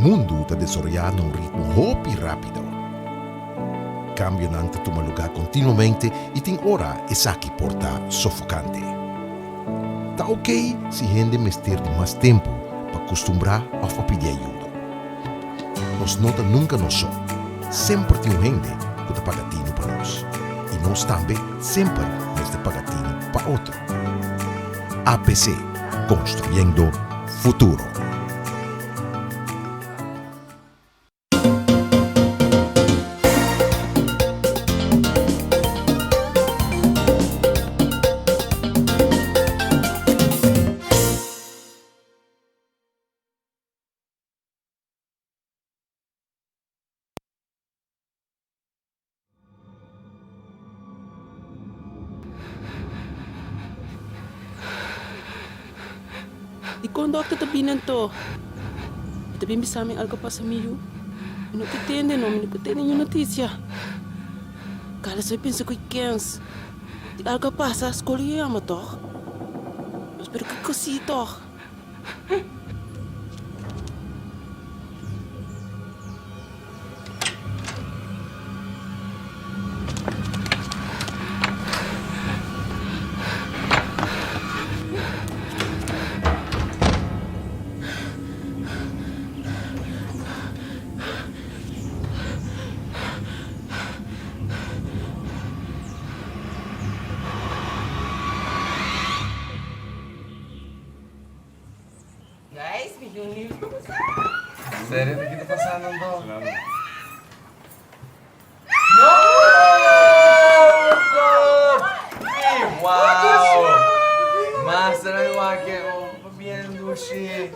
Mundu ta desaroyá na un ritmo hopi rápido. Kambionan ta tuma lugá kontinuamente i tin ora esaki por ta sofokante. Ta okey si hende mester di mas tempu pa kustumbrá òf pa pidi ayudo. Nos no ta nunka nos so. Semper tin un hende ku ta paga tinu pa nos. I nos tambe semper mester paga tinu pa otro. APC, Construyendo Futuro. Dikon dòkter ta bini anto? E ta bin bisa mi algu a pasa mi yu. Mi no ke tende no, mi no ke tende niun notisia. Carlos a pensa ku e kens. Di algu a pasa, skol yu yama tòg? Nos pero kiko si tòg? Guys, mi tin un nieuws pa boso. Serio? Ki ta pasando anto? No! Wow! Master a wak e oh bien dushi.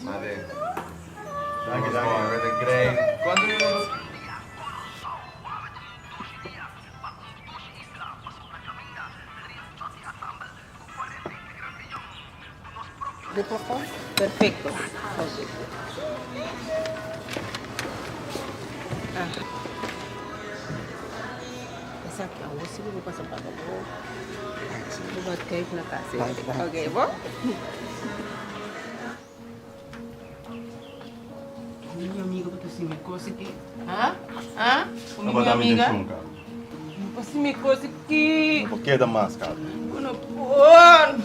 Mate. Danki, danki. Great. Cuanto minutos? De plafond? Perfecto. Ok. Ah. Esaki awor si bo pasa paga bo. Bo bat kijk na kas. Ok, bo? Mi amiga bo ta simi kos aki. Ha? Ha? Ku mi amiga? No por simi kos aki. No por keda mas, Carla. Bo no por.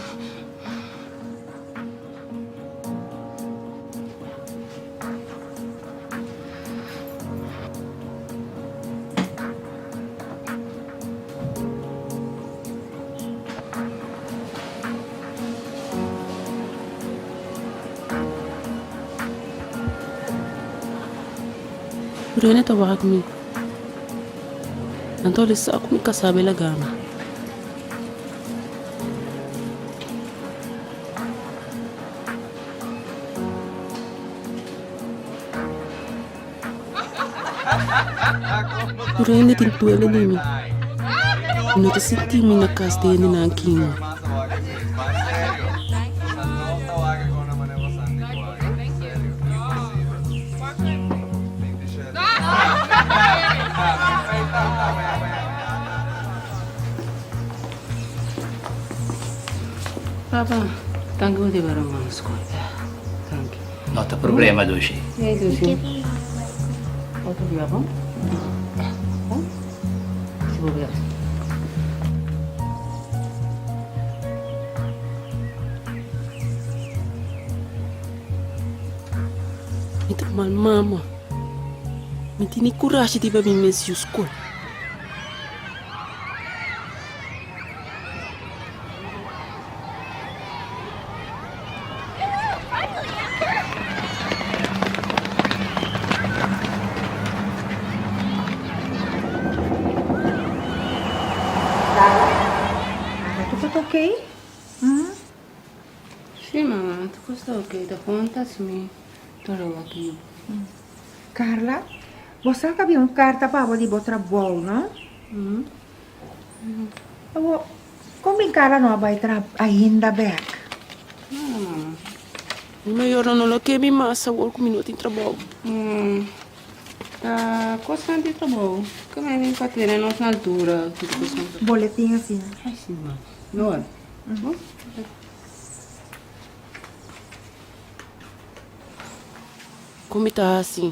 Rene ta wak mi. Anto el sa ku mi kasá bela gana. Tur hende tin duele di mi. Mi no ta sinti mi na kas di hendenan aki. Papa, danki bo ta wara mama skol. Danki. No ta problema, Dushi. Hey, Dushi. Otro bia, bon? Bon? Si bo bia. Mi ta mal mama. Mi tene kurashi di bai mi mes yu skol. Carla, ta tur ta ok? Sí, mama, tur cos ta ok. Ta gewoon ta asumi dolor aki. Carla, bo sa cu habia un carta pa bo di bo trabou, no? Abo, kon bin Carla no a bai traha ainda bek? Mi mayornan no lo ke mi mas awor ku mi no tin trabou. Ta kosnan di trabou ke mi bin pa tene nos na altura. Boletin asina. Ay si ma. No. Kon mi ta hasi?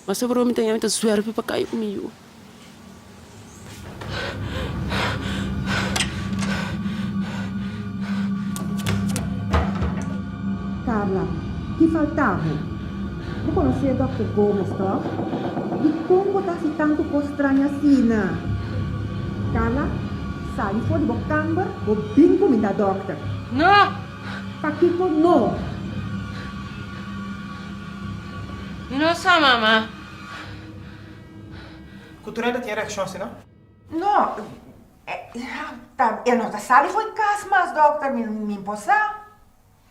Mas sobrou mi ta ña mi ta zuèrpi pa kai ku mi yu. Carla, ki falta bo? Bo konosé Dòkter Gomez, tòg? Dikon bo ta hasi tantu kos straño asina? Carla, sali for di bo kamber, bo bin kuminda dòkter. No! Pakiko no? Mi no sa, mama. Ku tur hende tin e reakshon asina? No, ta e no ta sali for kas mas, dòkter, mi mi por sa.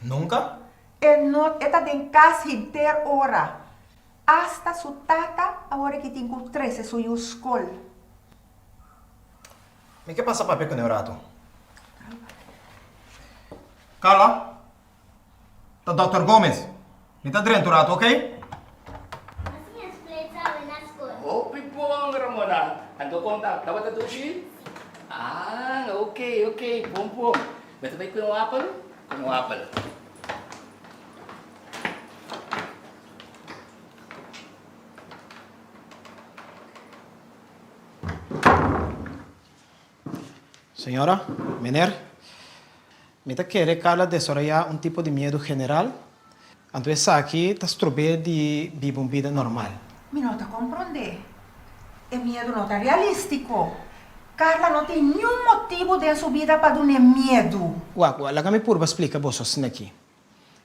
Nunka? E no, e ta den kas henter ora. Asta su tata awor aki tin ku trese su yu skol. Mi ke pasa papia kuné un ratu. Carla? Ta Dòkter Gomez. Mi ta drenta un ratu, oké? Asina spleet awe na skol. Hopi bon, Ramona. Anto kon ta? Tabata dushi? Ah, oké, oké. Bon, bon. Bo ta bai kue un apel? Kue un apel. Señora, meneer, mi ta kere Carla desaroyá un tipo di miedu general, anto esaki ta strob'é di biba un bida normal. Mi no ta komprondé. E miedu no ta realístiko. Carla no tin niun motibu den su bida pa dun'é miedu. Wak, wak, laga mi purba splika boso asin'akí.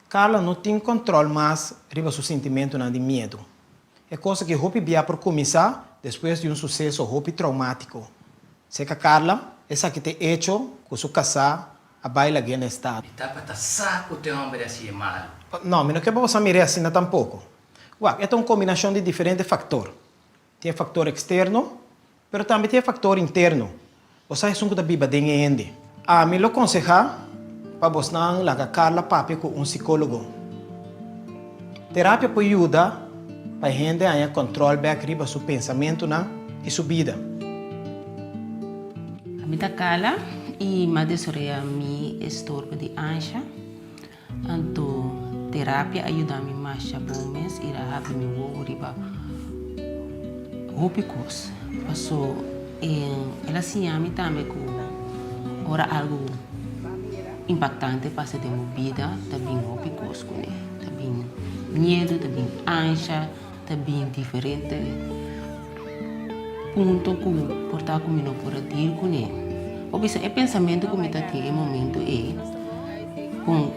Carla no tin kòntròl mas riba su sintimentunan di miedu. E kos aki hopi bia por kuminsá despues di un suseso hopi troumátiko. Serka Carla, esaki ta e echo ku su kasá a bai lag'é na estado. Mi tabata sa ku te hòmber hasi e malu. No, mi no ke pa boso a mir'é asina tampoko. Wak, e ta un kombinashon di diferente faktor. Tin e faktor eksterno, pero tambe tin e faktor interno. Bo sa esun ku ta biba den e hende. Ami lo konsehá pa bosnan laga Carla papia ku un sikólogo. Terapia por yuda pa e hende haña kòntròl bèk riba su pensamentunan i su bida. Ami ta Carla i m'a desaroyá mi estorbo di ansha. Anto terapia a yuda mi masha bon mes i a habri mi wowo riba hopi kos. Paso el a siña mi tambe ku ora algu impaktante pasa den bo bida ta bin hopi kos kuné. Ta bin miedu, ta bin ansha, ta bin diferente punto ku por ta ku mi no por a deal kuné. Bo bisa e pensamentu ku mi ta tin e momento ei kon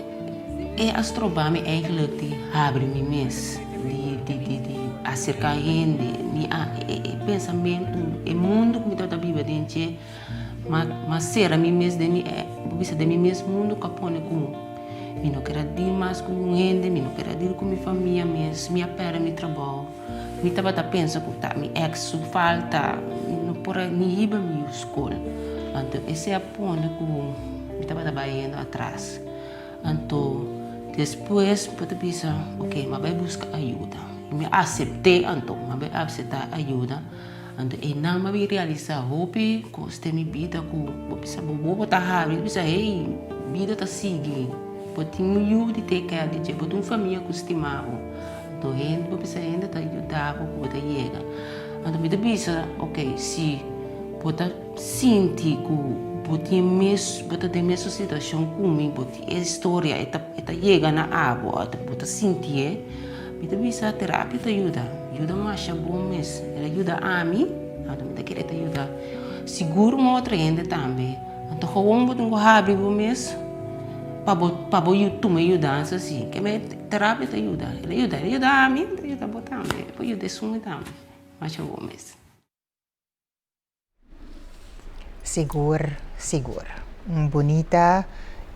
e a stroba mi eigenlijk di habri mi mes, di di di di aserka hende. Mi a e e pensamentu, e mundu ku mi tabata biba den dje m'a sera mi mes den mi bo bisa den mi mes mundu ku a pone ku mi no ker a deal mas ku un hende, mi no ker a deal ku mi famia mes, mi a pèrdè mi trabou. Mi tabata pensa ku ta mi ex su falta, mi no por a ni hiba mi yu skol. Anto esei a pone ku mi tabata bayendo atras. Anto despues bo ta bisa, ok, mi a bai buska ayuda. Mi a asept'é anto, mi a bai aseptá ayuda. Anto einan mi a bin realisá hopi kos den mi bida ku bo bisa bo bo ta habri, bo bisa hey, bida ta sigui. Bo tin un yu di take care di dje, bo tin un famia ku stima bo. Anto hende, bo bisa hende ta yuda bo ku bo ta yega. Anto mi ta bisa, ok, si bo ta sinti ku bo tin e mes, bo ta den mesun situashon ku mi, bo tin e historia e ta e ta yega na abo, bo ta sintié, mi ta bisa terapia ta yuda, yuda masha bon mes. El a yuda ami, anto mi ta kere ta yuda sigur un otro hende tambe. Anto gewoon bo tin ku habri bo mes pa bo pa bo tuma e yudansa si. Terapia ta yuda, el a yuda, el a yuda ami, el ta yuda bo tambe, el por yuda esun tambe, masha bo mes. Sigur, sigur. Un bunita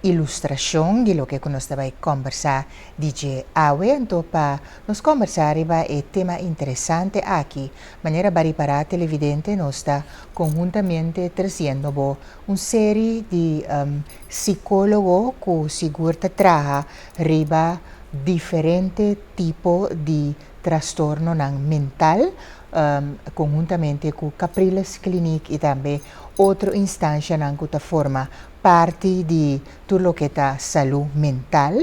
ilustrashon di loke ku nos ta bai kòmbersá di dje awe. Anto pa nos kòmbersá riba e tema interesante aki, manera ba ripará televidente nos ta konhuntamente tresiendo bo un seri di sikólogo ku sigur ta traha riba diferente tipo di trastornonan mental. Konhuntamente ku Capriles Kliniek i tambe otro instanshanan ku ta forma parti di tur loke ta salú mental.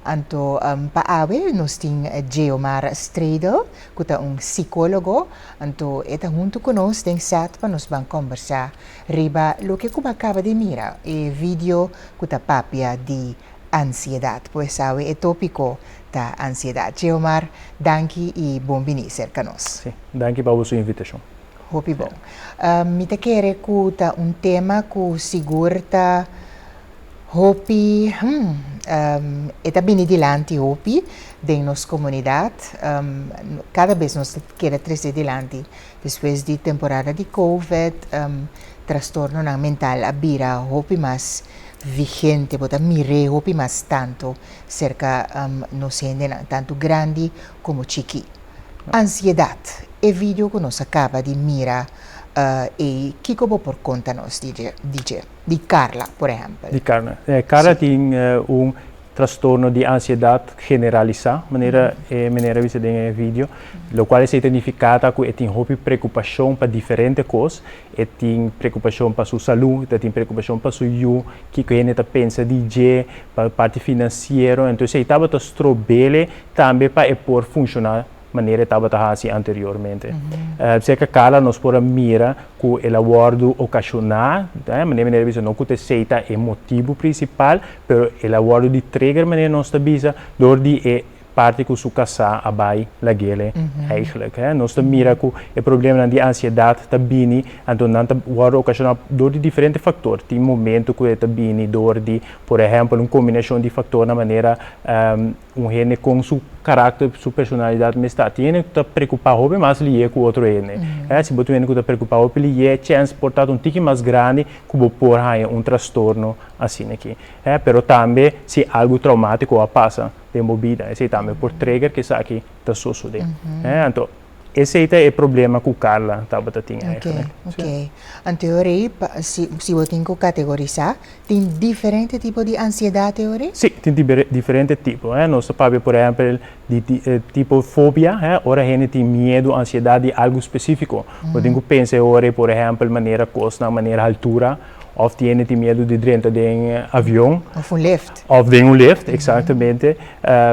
Anto pa awe nos tin Geomar Stredel ku ta un sikólogo. Anto e ta huntu ku nos den sèt pa nos ban kòmbersá riba loke ku bo a kaba di mira, e video ku ta papia di ansiedat. Pues awe e tópiko ta ansiedat. Geomar, danki i bon bini serka nos. Sí, danki pa boso invitashon. Hopi bon. Mi ta kere ku ta un tema ku sigur ta hopi, e ta bini dilanti hopi den nos komunidat. Kada bes nos ta keda trese dilanti despues di temporada di covid, trastornonan mental a bira hopi mas vigente, bo ta mir'é hopi mas tantu serka nos hendenan, tantu grandi komo chikí. Ansiedat, e video ku nos a kaba di mira ei, kiko bo por konta nos di dje, di dje? Di Carla, por ehèmpel. Di Carla. Carla tin un trastorno di ansiedat generalisá, manera e meneer a bisa den e video, lokual esei ta nifiká ta ku e tin hopi preokupashon pa diferente kos. E tin preokupashon pa su salú, e ta tin preokupashon pa su yu, kiko hende ta pensa di dje, pa parti finansiero. Entonces ei tabata strob'é tambe pa e por funshoná manera e tabata hasi anteriormente. Serka Carla nos por a mira ku el a wòrdu okashoná, manera mi a bisa no ku ta esei ta e motibu prinsipal, pero el a wòrdu di trigger manera nos ta bisa dor di e parti ku su kasá a bai lag'el eigenlijk. Nos ta mira ku e problemanan di ansiedat ta bini, anto nan ta wòrdu okashoná dor di diferente faktor. Tin momento ku e ta bini dor di, por ehèmpel, un kombinashon di faktornan manera un hende kon su karakter, su personalidat mes ta. Tin hende ku ta preokupá hopi mas lié ku otro hende. Si bo tin un hende ku ta preokupá hopi lié, chèns por ta un tiki mas grandi ku bo por haña un trastorno asina aki. Pero tambe si algu traumátiko a pasa den bo bida, esei tambe por trigger ku esaki ta sosodé. Anto, esei ta e problema ku Carla tabata tin eigenlijk. Oké, oké. Anto e ora ei, si bo tin ku kategorisá, tin diferente tipo di ansiedat e ora ei? Sí, tin diferente tipo. Nos ta papia por ehèmpel di tipo fobia, ora hende tin miedu, ansiedat di algu spesífiko. Bo tin ku pensa e ora ei, por ehèmpel, manera kosnan, manera haltura, Of tin hende tin miedu di drenta den avion. Of un lift. Of den un lift, exactamente.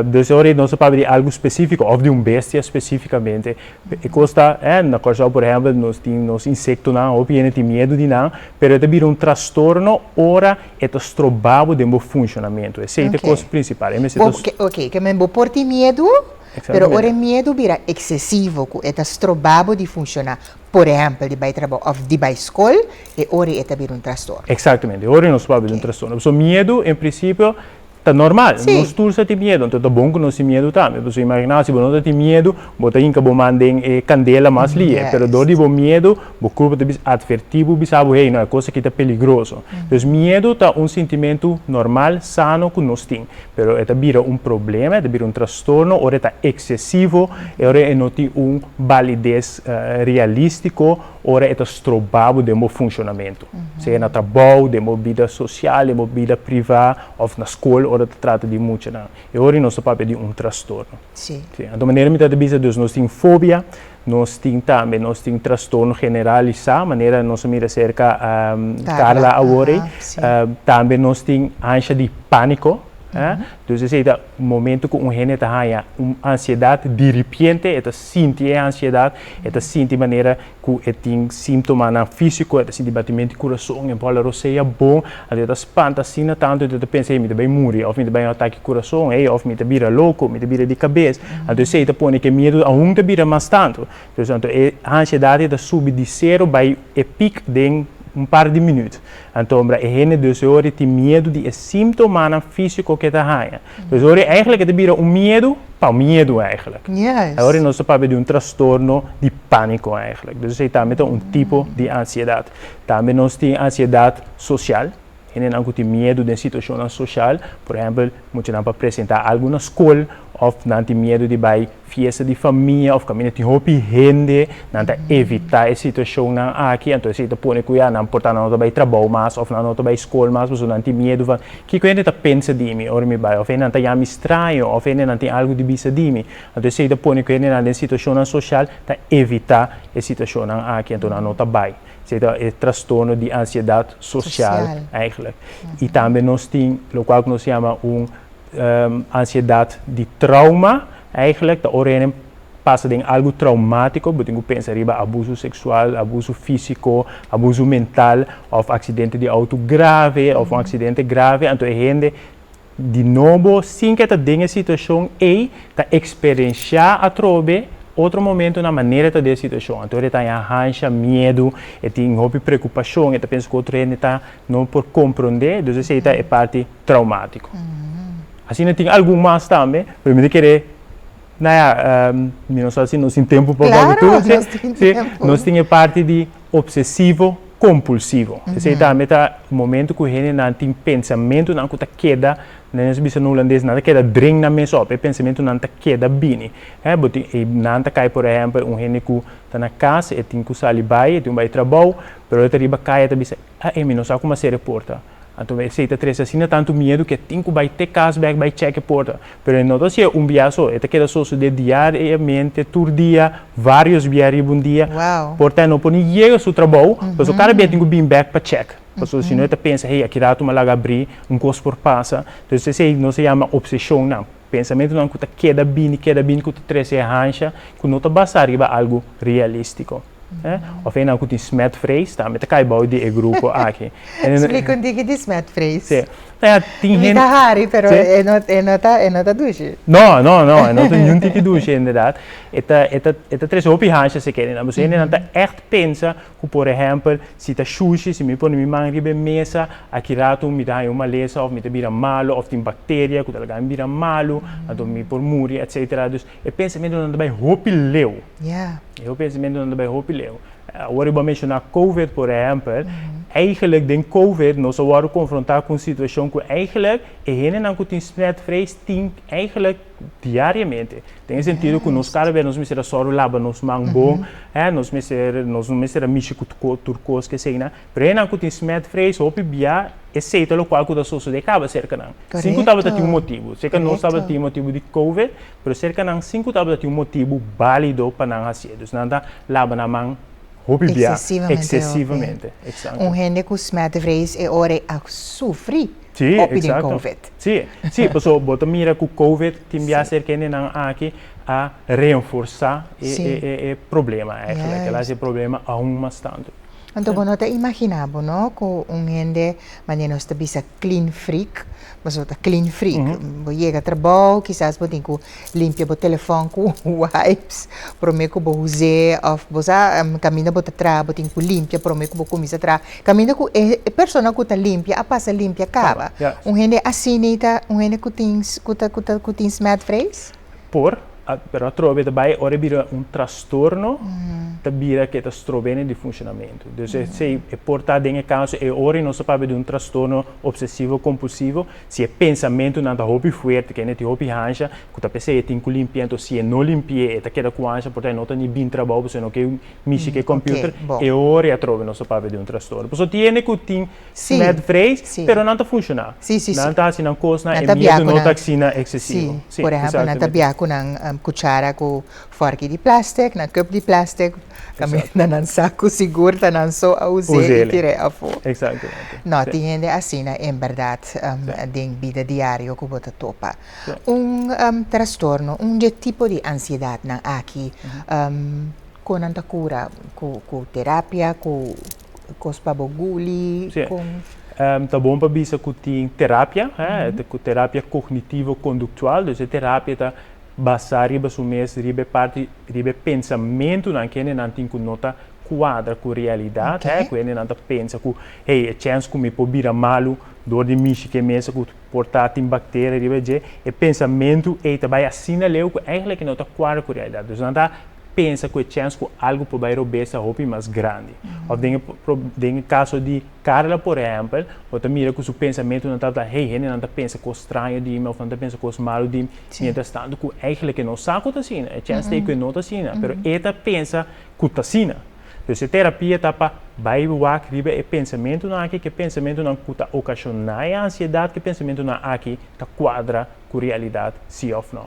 Dus ora nos ta papia di algu specifico of di un bestia specificamente. E cos ta, na Kòrsou por ehempel nos tin nos insectonan, hopi hende tin miedu di nan, pero e ta bira un trastorno ora e ta stroba bo den bo funcionamento. Esei ta e cos principal. E mester ta. Oké, ke men bo por tin miedu, pero ora e miedu bira excesivo ku e ta stroba bo di funciona, Por ehèmpel, di bai trabou òf di bai skol, e ora ei e ta bira un trastorno. Eksaktamente, e ora ei nos por bira un trastorno. Pasobra miedu, en prinsipio, ta normal. Nos tur sa tin miedu, anto ta bon ku nos tin miedu tambe. Pasobra imaginá si bo no ta tin miedu, bo ta hinka bo man den e kandela mas lihe. Pero dor di bo miedu, bo kurpo ta bisa atvertí bo, bisa bo, hey, no, e kos aki ta peligroso. Dus miedu ta un sintimentu normal, sano ku nos tin. Pero e ta bira un problema, e ta bira un trastorno ora e ta eksesivo, e ora e no tin un balides realístiko, ora e ta stroba bo den bo funshonamentu. Sea na trabou, den bo bida sosial, den bo bida privá òf na skol ora ta trata di muchanan. E ora nos ta papia di un trastorno. Sí. Anto manera mi ta ta bisa dus nos tin fobia, nos tin tambe nos tin trastorno generalisá, manera nos a mira serka Carla awor ei. Tambe nos tin ansha di pániko. Dus esei ta un momento ku un hende ta haña un ansiedat diripiente, e ta sinti e ansiedat, e ta sinti manera ku e tin síntomanan físiko, e ta sinti batimentu di kurason, e bola rosea bon, anto e ta spanta asina tantu, e ta pensa, ey mi ta bai muri, òf mi ta bai un atake di kurason, ey òf mi ta bira loko, mi ta bira di kabes. Anto esei ta pone ku e miedu aun ta bira mas tantu. Dus anto e ansiedat ei ta subi di sero bai e pik den un par di minüt. Anto ora e hende dus e ora tin miedu di e síntomanan físiko ku e ta haña. Dus e ora eigentlik e ta bira un miedu pa miedu eigentlik. E ora nos ta papia di un trastorno di pániko eigentlik. Dus esei tambe ta un tipo di ansiedat. Tambe nos tin ansiedat sosial. Hendenan ku tin miedu den situashonnan sosial, por ehèmpel, muchanan pa presentá algu na skol. òf nan tin miedu di bai fiesta di famia òf kaminda tin hopi hende, nan ta evitá e situashonnan aki, anto esei ta pone ku ya nan por ta nan no ta bai trabou mas òf nan no ta bai skol mas pasobra nan tin miedu van kiko hende ta pensa di mi ora mi bai òf hendenan ta yama mi straño òf hendenan tin algu di bisa di mi. Anto esei ta pone ku hendenan den situashonnan sosial ta evitá e situashonnan aki, anto nan no ta bai. Esei ta e trastorno di ansiedat sosial eigenlijk. I tambe nos tin lokual ku nos yama un ansiedat di trauma, eigenlijk ta ora hende pasa den algu traumátiko, bo tin ku pensa riba abuso seksual, abuso físiko, abuso mental òf aksidente di outo grave òf un aksidente grave, anto e hende di nobo sin ke ta den e situashon ei ta eksperenshá atrobe otro momento na manera e ta den e situashon. Anto e ta haña hansha, miedu, e tin hopi preokupashon, e ta pensa ku otro hende ta no por komprondé, dus esei ta e parti traumátiko. Asina tin algun mas tambe, pero mi ta kere, na ya, mi no sa si nos tin tempu pa papia tur, si, nos tin e parti di obsesivo kompulsivo. Esei tambe ta momento ku hendenan tin pensamentunan ku ta keda, nos bisa na hulandes, nan ta keda dring nan mes op, e pensamentunan ta keda bini. Bo tin, e nan ta kai por ehèmpel un hende ku ta na kas, e tin ku sali bai, e tin ku bai trabou, pero e ta riba kaya e ta bisa, ah e mi no sa kuma sera e porta. Anto esei ta trese asina tantu miedu ku e tin ku bai te kas bèk bai chèk e porta. Pero e no ta hasié un bia so, e ta keda sosodé diariamente, tur dia, vários bia riba un dia. Por ta e no por ni yega su trabou, pasobra kada bia e tin ku bin bèk pa chèk. Pasobra si no e ta pensa, hey, aki ratu mi a laga abrí, un kos por pasa. Entonces esei nos ta yama opseshonnan, pensamentunan ku ta keda bini, keda bini, ku ta trese e hansha, ku no ta basá riba algu realístiko. Of e nan ku tin smetvrees tambe ta kai bou di e grupo aki. Splika un tiki di smetvrees. Sí. Nou ja, tin Mi hende. ta hari, pero Sí. e no, e no ta, e no ta dushi. No, no, no, e no ta niun tiki dushi inderdaad. E ta, e ta, e ta trese hopi hansha si kende nan. Pasobra hendenan ta ègt pensa ku por ehèmpel si ta shushi, si mi pone mi man riba e mesa, aki ratu mi ta haña un malesa òf mi ta bira malu òf tin bakteria ku ta laga mi bira malu, anto mi por muri, etsetera. Dus e pensamentunan ta bai hopi leu. Ja. E pensamentunan ta bai hopi leu. Awor bo a menshoná Covid por ehèmpel, eigenlijk den Covid nos a wòrdu konfrontá ku un situashon ku eigenlijk e hendenan ku tin smetvrees tin eigenlijk diariamente. Den e sentido ku nos kada bes nos mester a sòru laba nos man bon, nos mester nos no mester a mishi ku tur kos ku eseinan. Pero hendenan ku tin smetvrees hopi bia esei ta lokual ku ta sosodé kaba serka nan. Sin ku tabata tin un motibu. Serka nos tabata tin motibu di Covid, Pero serka nan sin ku tabata tin un motibu bálido pa nan hasié. Dus nan ta laba nan man hopi bia. Eksesivamente hopi. Eksesivamente, eksakto. Un hende ku smetvrees e ora ei a sufri Sí, hopi den eksakto. Covid. Sí, sí, pasobra bo ta mira ku Covid tin bia serka hendenan aki a reenforsá e e e e problema eigenlijk. El a hasi e problema aun mas tantu. Anto bo no ta imaginá bo no ku un hende manera nos ta bisa clean freak, pasobra ta clean freak, bo yega trabou kisas bo tin ku limpia bo telefòn ku wipes promé ku bo us'é òf bo sa kaminda bo ta traha bo tin ku limpia promé ku bo kuminsá traha, kaminda ku e persona ku ta limpia a pasa limpia kaba. Un hende asina ei ta un hende ku tin ku ta ku tin smetvrees? Por, pero atrobe ta bai ora e bira un trastorno, ta bira ke ta strobene di funshonamentu. Dus esei e por ta den e kaso e ora nos ta papia di un trastorno obsesivo kompulsivo, si e pensamentunan ta hopi fuerte, ke hende tin hopi hansha, ku ta p'esei e tin ku limpi'é, anto si e no limpi'é e ta keda ku hansha, por ta e no ta ni bin trabou pasobra e no ke mishi ku e computer, e ora atrobe nos ta papia di un trastorno. Pasobra tin hende ku tin smetvrees, pero nan ta funshoná. Nan ta hasi nan kosnan, e miedu no ta asina eksesivo. Sí, por ehèmpel nan ta bia ku nan kuchara ku fòrki di plèstik, nan kùp di plèstik, kaminda nan sa ku sigur ta nan so a us'é i tir'é afó. No, tin hende asina en bèrdat den bida diario ku bo ta topa. Un trastorno, un dje tipo di ansiedatnan aki, kon nan ta kura? Ku terapia, ku Kos pa bo guli kon. Ta bon pa bisa ku tin terapia, ku terapia kognitivo konduktual, dus e terapia ta basá riba su mes riba e parti riba e pensamentunan ku hendenan tin ku no ta kuadra ku realidat, ku hendenan ta pensa ku hey e chèns ku mi por bira malu dor di mishi ku e mesa ku por ta tin bakteria riba dje, e pensamentu ei ta bai asina leu ku eigentlik no ta kuadra ku realidat. Dus nan ta. pensa ku e chèns ku algu por bai robes ta hopi mas grandi. Òf den e den e kaso di Carla por ehèmpel, bo ta mira ku su pensamentunan tabata, hey, hendenan ta pensa kos straño di mi òf nan ta pensa kos malu di mi, mientras tanto ku eigentlik e no sa ku ta asina, e chèns ta ei ku e no ta asina, pero e ta pensa ku ta asina. Dus e terapia ta pa bai wak riba e pensamentunan aki, ke pensamentunan ku ta okashoná e ansiedat, ke pensamentunan aki ta kuadra ku realidat si òf no.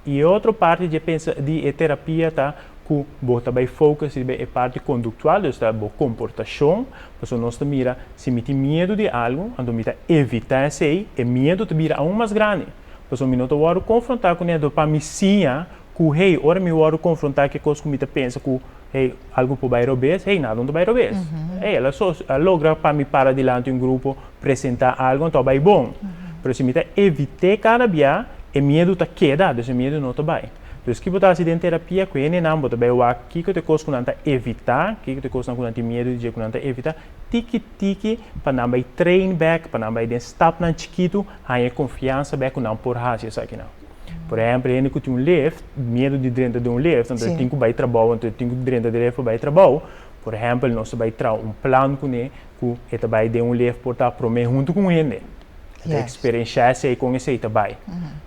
I e otro parti dje pensa di e terapia ta ku bo ta bai focus riba e parti konduktual, dus ta bo komportashon, pasobra nos ta mira si mi tin miedu di algu, anto mi ta evitá esei, e miedu ta bira aun mas grandi, pasobra mi no ta wòrdu konfrontá kuné, anto pa mi siña ku hey, ora mi wòrdu konfrontá ku e kos ku mi ta pensa ku hey, algu por bai robes, hey, nada no ta bai robes. Hey, el a sos, a logra pa mi para dilanti un grupo, presentá algu, anto a bai bon. Pero si mi ta evit'é kada bia, e miedu ta keda, dus e miedu no ta bai. Dus ki bo ta hasi den terapia ku hendenan, bo ta bai wak kiko ta e kos ku nan ta evitá, kiko ta e kosnan ku nan tin miedu di dje ku nan ta evitá, tiki tiki pa nan bai train bèk, pa nan bai den stapnan chikitu, haña e konfiansa bèk ku nan por hasi esakinan. Por ehèmpel, hende ku tin un lift, miedu di drenta den un lift, anto e tin ku bai trabou, anto e tin ku drenta den lift pa bai trabou. Por ehèmpel, nos ta bai traha un plan kuné ku e ta bai den un lift por ta promé huntu ku un hende. E ta eksperenshá esei kon esei ta bai.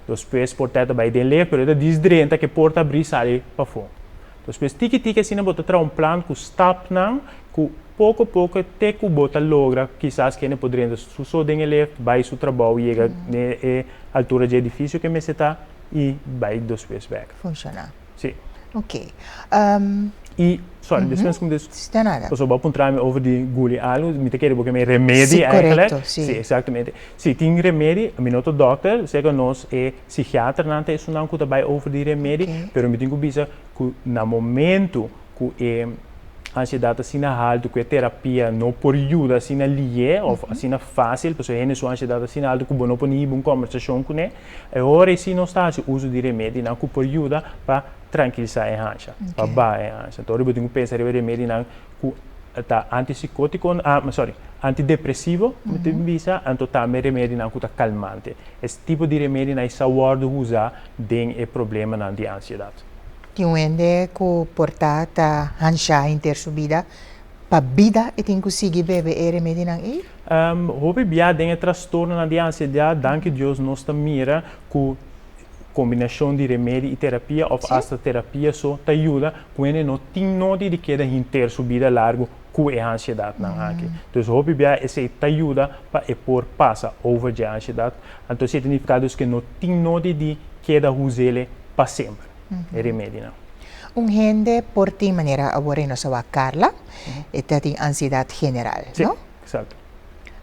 Despues por ta e ta bai den lift, pero e ta dis drenta ku e porta abrí sali pafó. Despues tiki tiki asina bo ta traha un plan ku stapnan ku poko poko te ku bo ta logra kisas kende por drenta su so den e lift, bai su trabou, yega ne e altura dje edifisio ke mester ta i bai despues bek. Funshoná. Si. Ok. I, sorry, despues ku mi des. Si ta nada. Pasobra bo a puntra mi over di guli algu, mi ta kere bo ke mi remedi Si, eigenlijk. korekto, si. Si, eksaktamente. Si, tin remedi, mi no ta dòkter, seka nos e psikiaternan ta esunnan ku ta bai over di remedi, Ok. pero mi tin ku bisa ku na momentu ku e ansiedat asina haltu ku e terapia no por yuda asina lié òf asina fásil, pasobra hende su ansiedat asina haltu ku bo no por ni hiba un kòmbersashon kuné, e ora ei si nos ta hasi uso di remedinan ku por yuda pa trankilisá e hansha, pa baha e hansha. Anto ora bo tin ku pensa riba remedinan ku ta antisikótiko, sorry, antidepresivo mi ta bisa, anto tambe remedinan ku ta kalmante. Es tipo di remedinan ei sa wòrdu usá den e problemanan di ansiedat. Tin un hende ku por ta ta hanshá henter su bida, pa bida e tin ku sigui bebe e remedinan ei? Hopi bia den e trastornonan di ansiedat, danki Dios nos ta mira ku kombinashon di remedi i terapia òf asta terapia so ta yuda ku hende no tin nodi di keda henter su bida largu ku e ansiedatnan aki. Dus hopi bia esei ta yuda pa e por pasa over dje ansiedat. Anto esei ta nifiká dus ku e no tin nodi di keda huz'ele pa semper. E remedinan. Un hende por tin manera awor e nos a wak Carla, e ta tin ansiedat general, Sí, no? exacto.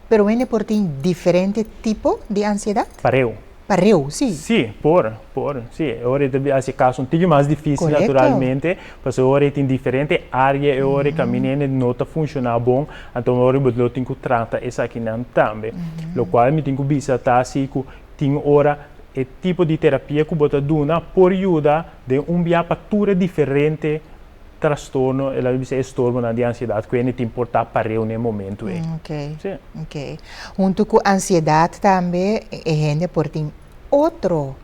Pero un hende por tin diferente tipo di ansiedat? Pareu. Pareu, sí. Sí, por, por, sí. E ora e ta hasi e kaso un tiki mas difícil Korekto. naturalmente, pasobra e ora e tin diferente área, e ora e kaminda hende no ta funshoná bon, anto e ora bo lo tin ku trata esakinan tambe. Lokual mi tin ku bisa ta si ku Tin ora e tipo di terapia ku bo ta duna por yuda den un bia pa tur e diferente trastorno, e laga bisa e estorbonan di ansiedat ku hende tin por ta pareu na e momentu ei. Ok, ok. Huntu ku ansiedat tambe e hende por tin otro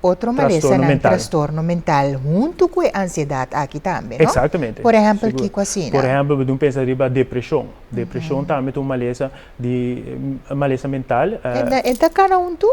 otro malesanan, trastorno mental huntu ku e ansiedat aki tambe, no? Exactamente. Por ehèmpel kiko asina? Por ehèmpel bo tin pensa riba depreshon. Depreshon tambe ta un malesa di malesa mental. E ta kana huntu?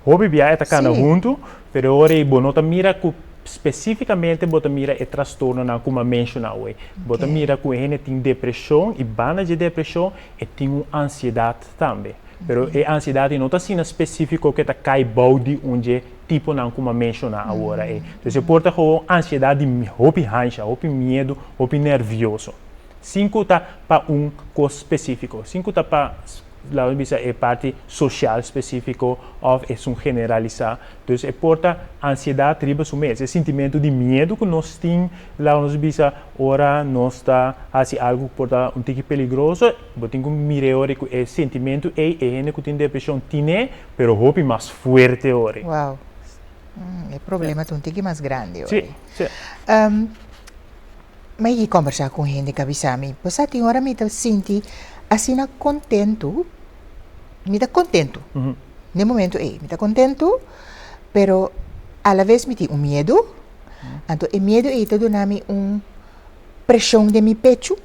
Hopi bia e ta kana huntu, pero ora ei bo no ta mira ku spesífikamente bo ta mira e trastornonan ku mi a menshoná awor. Bo ta mira ku e hende tin depreshon i banda dje depreshon e tin un ansiedat tambe. Pero e ansiedat ei no ta asina spesífiko ku e ta kai bou di un dje tiponan ku mi a menshoná awor ei. Entonces e por ta gewoon ansiedat di hopi hansha, hopi miedu, hopi nèrvioso. Sin ku ta pa un kos spesífiko, sin ku ta pa, laga nos bisa, e parti sosial spesífiko òf esun generalisá. Dus e por ta ansiedat riba su mes, e sintimentu di miedu ku nos tin, laga nos bisa, ora nos ta hasi algu ku por ta un tiki peligroso, bo tin ku mira e ora ku e sintimentu ei e hende ku tin depreshon tine, pero hopi mas fuerte ora. Wow. E problema ta un tiki mas grandi ora. Sí, sí. Mi a yega kombersá ku un hende ku a bisa mi, Bo sa tin ora mi ta sinti asina kontentu, mi ta kontentu na e momentu ei, mi ta kontentu, pero alaves mi tin un miedu, Anto e miedu ei ta duna mi un preshon den mi pechu.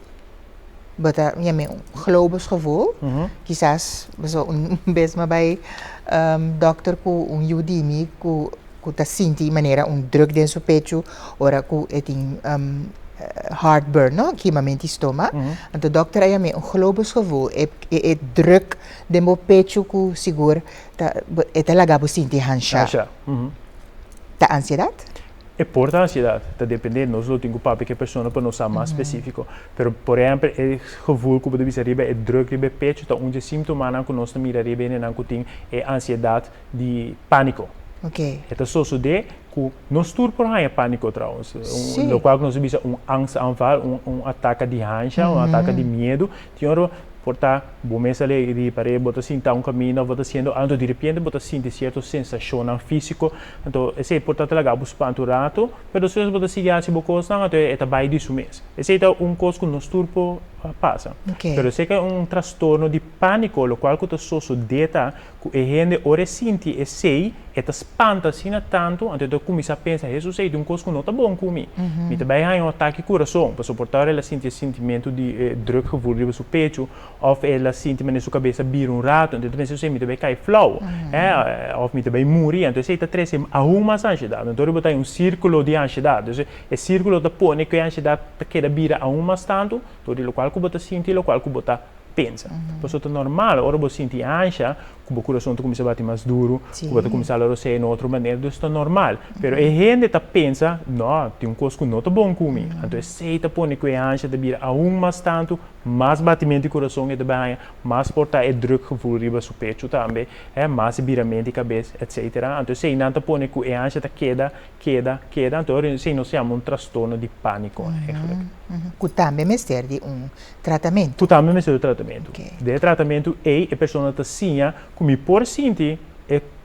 Bo ta yam'é un globus gevoel. Kisas pasobra un bes mi a bai dòkter ku un yu di mi ku ku ta sinti manera un druk den su pechu ora ku e tin heartburn no, kimamenti stoma. Anto dòkter a yam'é un globus gevoel. E e druk den bo pechu ku sigur ta e ta laga bo sinti hansha. Hansha. Ta ansiedat? E por ta ansiedat, ta depende, nos lo tin ku papia ku e persona pa nos sa mas spesífiko. Pero por ehèmpel e gevoel ku bo ta bisa riba e druk riba e pechu ta un dje símtomanan ku nos ta mira riba hendenan ku tin e ansiedat di pániko. E ta sosodé ku nos tur por haña pániko trouwens, lokual ku nos ta bisa un angstaanval, un ataka di hansha, un ataka di miedu. Tin ora por ta bo mes a lei di par'e bo ta sinta un kaminda of bo ta hasiendo algo, di repente bo ta sinti sierto sensashonnan físiko, anto esei por ta ta laga bo spanta un rato, pero despues bo ta sigui hasi bo kosnan, anto e ta bai di su mes. Esei ta un kos ku nos tur por pasa. Pero esei ta un trastorno di pániko, lokual ku ta sosodé ta ku e hende ora e sinti esei, e ta spanta asina tantu, anto e ta kuminsá pensa, Hesus, ei tin un kos ku no ta bon ku mi. Mi ta bai haña un atake kurason. Pasobra por ta ora el a sinti e sintimentu di e drukgevoel riba su pechu, òf el a sinti manera su kabes a bira un ratu, anto e ta pensa, Hesus, ei mi ta bai kai flou, òf mi ta bai muri. Anto esei ta trese aun mas anshedat. Anto ora bo ta haña un sírkulo di anshedat. Entonces, e sírkulo ta pone ku e anshedat ta keda bira aun mas tantu, dor di lokual ku bo ta sinti i lokual ku bo ta pensa. Pasobra ta normal ora bo sinti ansha ku bo kurason ta kuminsá bati mas duru, ku bo ta kuminsá lora sea na otro manera, dus ta normal. Pero e hende ta pensa, no, tin un kos ku no ta bon ku mi. Anto esei ta pone ku e ansha ta bira aun mas tantu, mas batimentu di kurason e ta bai haña, mas por ta e drukgevoel riba su pechu tambe, mas e biramentu di kabes, etsetera. Anto eseinan ta pone ku e ansha ta keda Keda, keda, anto ora esei nos yama un trastorno di pániko eigenlijk. Ku tambe mester di un tratamentu. Ku tambe mester di un tratamentu. Den e tratamentu ei e persona ta siña ku mi por sinti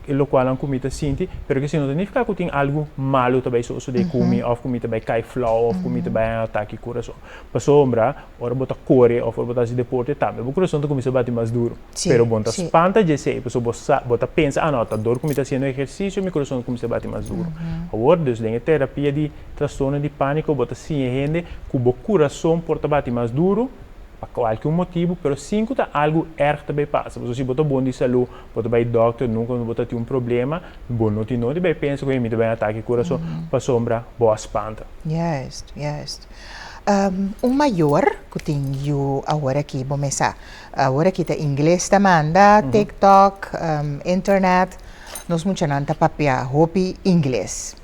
e lokualnan ku mi ta sinti, pero ku esei no ta nifiká ku tin algu malu ta bai sosodé ku mi òf ku mi ta bai kai flou òf ku mi ta bai haña atake kurason. Pasobra ora bo ta kore òf ora bo ta hasi deporte tambe bo kurason ta kuminsá bati mas duru. Pero bo no ta spanta dje esei, pasobra bo sa, bo ta pensa, ah no, ta dor ku mi ta hasiendo ehersisio mi kurason ta kuminsá bati mas duru. Awor, dus den e terapia di trastorno di pániko bo ta siña e hende ku bo kurason por ta bati mas duru pa kualke un motibu, pero sin ku ta algu erg ta bai pasa. Pasobra si bo ta bon di salú, bo ta bai dòkter, nunka bo ta tin un problema, bo no tin nodi bai pensa ku, hey, mi ta bai un atake kurason, pasobra bo a spanta. Juist, juist. Un mayor ku tin yu awor aki, bo mes sa, awor aki ta ingles ta manda, TikTok, internet, nos muchanan ta papia hopi ingles.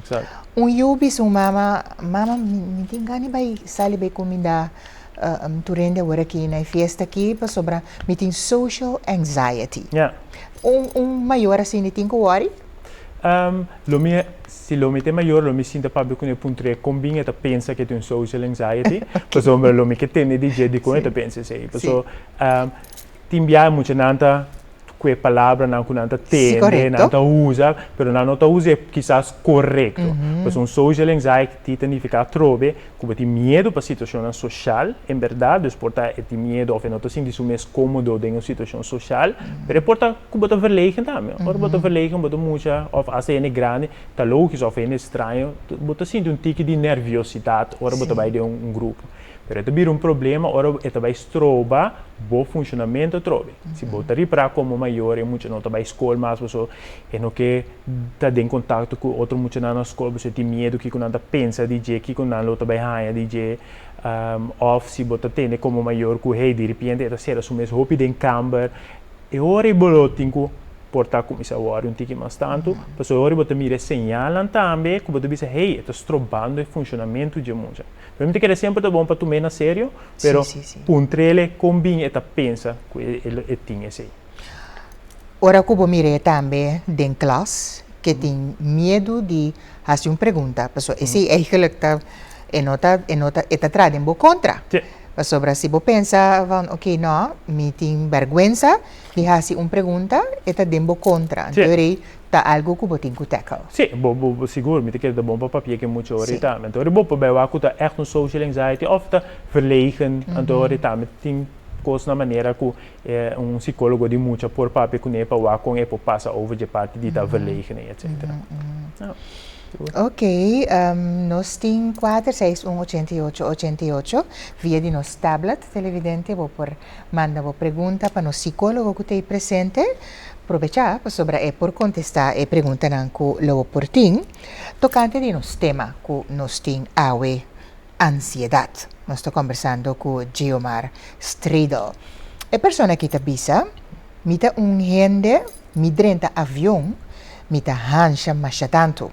Un yu bisa un mama, mama mi tin gana di bai sali bai kuminda tur hende awor aki na e fiesta aki pasobra mi tin social anxiety. Un mayor asina tin ku wòri? Lo mi, si lo mi ta e mayor, lo mi sinta papia ku e puntr'é kon bin e ta pensa ku e tin un social anxiety, pasobra lo mi ke tende di dje dikon e ta pensa esei. Paso, tin biaha muchanan ta ku e palabranan ku nan ta tende, nan ta usa, pero nan no ta usa e kisas korekto. Pasobra un social anxiety ta nifiká atrobe ku bo tin miedu pa situashonnan soshal, en bèrdat, dus por ta e tin miedu òf e no ta sinti su mes kómodo den un situashon soshal, pero e por ta ku bo ta verlegen tambe. Ora bo ta verlegen bo ta mucha òf asta hende grandi, ta lógis òf hende straño, bo ta sinti un tiki di nèrviosidat ora bo ta bai den un grupo. Pero e ta bira un problema ora e ta bai stroba bo funshonamentu atrobe. Si bo ta ripará komo mayor e mucha no ta bai skol mas pasobra e no ke ta den kontakto ku otro muchanan na skol pasobra e tin miedu kiko nan ta pensa di dje, kiko nan lo ta bai haña di dje. Òf si bo ta tende komo mayor ku hey diripiente e ta sera su mes hopi den kamber, e ora ei bo lo tin ku por ta kuminsá wòri un tiki mas tantu, pasobra e ora ei bo ta mira e señalnan tambe ku bo ta bisa hey e ta strobando e funshonamentu dje mucha. Pero mi ta kere semper ta bon pa tum'é na serio, pero puntr'el kon bin e ta pensa ku e tin esei. Ora ku bo mir'é tambe den klas ke tin miedu di hasi un pregunta, pasobra esei eigenlijk ta e no ta e no ta e ta traha den bo kontra. Pasobra si bo pensa van oke no, mi tin bèrgwensa di hasi un pregunta, e ta den bo kontra. Anto rei ta algu ku bo tin ku tackle. Sí, bo bo sigur mi ta kere ta bon pa papia ke mucha ora i tambe. Anto ora bo por bai wak ku ta ègt un social anxiety òf ta verlegen, anto ora tambe tin kos na manera ku un sikólogo di mucha por papia kuné pa wak kon e por pasa over dje parti di ta verlegen ei etcetera. Ok, nos tin kuater seis un ochenta i ocho ochenta i ocho via di nos tablet, televidente bo por manda bo pregunta pa nos psicólogo ku ta ei presente. Probechá pasobra e por kontestá e preguntanan ku lo bo por tin tokante di nos tema ku nos tin awe, ansiedat. Nos ta kombersando ku Geomar Stredel. E persona aki ta bisa, Mi ta un hende, mi drenta avion, mi ta hansha masha tantu.